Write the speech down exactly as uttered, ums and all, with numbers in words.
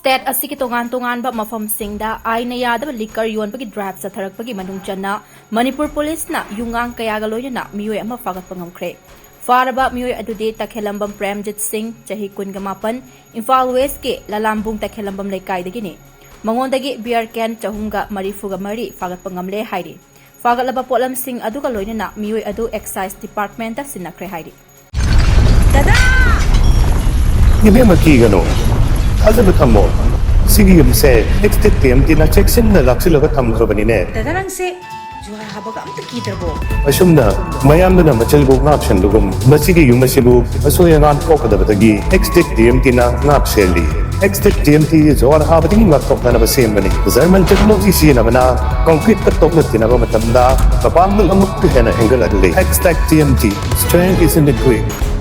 State ꯑꯁꯤꯒꯤ ꯇꯣꯉꯥꯟ ꯇꯣꯉꯥꯟꯕ ꯃꯐꯝꯁꯤꯡꯗ ꯑꯥꯏꯟꯅ ꯌꯥꯗꯕ ꯂꯤꯀꯔ ꯌꯣꯟꯕꯒꯤ ꯗ꯭ꯔꯥꯏꯚ ꯆꯠꯊꯔꯛꯄꯒꯤ ꯃꯅꯨꯡ ꯆꯟꯅ ꯃꯅꯤꯄꯨꯔ ꯄꯨꯂꯤꯁꯅ ꯌꯨꯉꯥꯡ ꯀꯌꯥꯒ ꯂꯣꯏꯅꯅ ꯃꯤꯑꯣꯏ ꯑꯃ ꯐꯥꯒꯠꯄ ꯉꯝꯈ꯭ꯔꯦ꯫ ꯐꯥꯔꯕ ꯃꯤꯑꯣꯏ ꯑꯗꯨꯗꯤ ꯇꯈꯦꯂꯝꯕꯝ ꯄ꯭ꯔꯦꯝꯖꯤꯠ ꯁꯤꯡ, ꯆꯍꯤ ꯀꯨꯟꯒ ꯃꯥꯄꯟ, ꯏꯝꯐꯥꯜ ꯋꯦꯁꯀꯤ ꯂꯂꯥꯝꯕꯨꯡ ꯇꯈꯦꯂꯝꯕꯝ ꯂꯩꯀꯥꯏꯗꯒꯤꯅꯤ꯫ ꯃꯉꯣꯟꯗꯒꯤ ꯕꯤꯌꯔ ꯀꯦꯟ ꯆꯍꯨꯝꯒ ꯃꯔꯤꯐꯨꯒ ꯃꯔꯤ ꯐꯥꯒꯠꯄ ꯉꯝꯂꯦ ꯍꯥꯏꯔꯤ꯫ ꯐꯥꯒꯠꯂꯕ ꯄꯣꯠꯂꯝꯁꯤꯡ ꯑꯗꯨꯒ ꯂꯣꯏꯅꯅ ꯃꯤꯑꯣꯏ ꯑꯗꯨ ꯑꯦꯛꯁꯥꯏꯖ ꯗꯤꯄꯥꯔꯠꯃꯦꯟꯇ ꯁꯤꯟꯅꯈ꯭ꯔꯦ ꯍꯥꯏꯔꯤ꯫ ꯗꯗꯥ! ꯏꯕꯦꯝꯃ, ꯀꯤꯒꯅꯨ, ꯊꯥꯖꯕ ꯊꯝꯃꯣ꯫ ꯁꯤꯒꯤ ꯌꯨꯝꯁꯦ ꯑꯦꯛꯁꯇꯦꯛ ꯇꯤ ꯑꯦꯝ ꯇꯤꯅ ꯆꯦꯛꯁꯤꯟꯅ ꯂꯥꯛꯁꯤꯜꯂꯒ ꯊꯝꯈ꯭ꯔꯕꯅꯤꯅꯦ꯫ ꯗꯗꯥ, ꯅꯪꯁꯦ ꯖꯨꯍꯥꯔ ꯍꯥꯕꯒ ꯑꯝꯇ ꯀꯤꯗ꯭ꯔꯕꯣ? ꯑꯁꯨꯝꯅ ꯃꯌꯥꯝꯗꯨꯅ ꯃꯆꯤꯜꯕꯨ ꯉꯥꯛꯁꯦꯟꯕꯒꯨꯝ, ꯃꯁꯤꯒꯤ ꯌꯨꯝ ꯑꯁꯤꯕꯨ ꯑꯁꯣꯏ ꯑꯉꯥꯝ ꯊꯣꯛꯀꯗꯕꯗꯒꯤ ꯑꯦꯛꯁꯇꯦꯛ ꯇꯤ ꯑꯦꯝ ꯇꯤꯅ ꯉꯥꯛ ꯁꯦꯜꯂꯤ꯫ ꯑꯦꯛꯁꯇꯦꯛ ꯇꯤ ꯑꯦꯝ ꯇꯤ ꯖꯨꯍꯥꯔ ꯍꯥꯕꯗꯒꯤ ꯉꯥꯛꯊꯣꯛꯅꯅꯕ ꯁꯦꯝꯕꯅꯤ꯫ ꯖꯔꯃꯟ ꯇꯦꯛꯅꯣꯂꯣꯖꯤ ꯁꯤꯖꯤꯟꯅꯕꯅ ꯀꯪꯀ꯭ꯔꯤꯠꯀ ꯇꯣꯛꯅ ꯇꯤꯟꯅꯕ ꯃꯇꯝꯗ ꯃꯄꯥꯡꯒꯜ ꯑꯃꯨꯛꯀ ꯍꯦꯟꯅ ꯍꯦꯟꯒꯠꯍꯜꯂꯤ꯫ Extech T M T, strength is in the grip꯫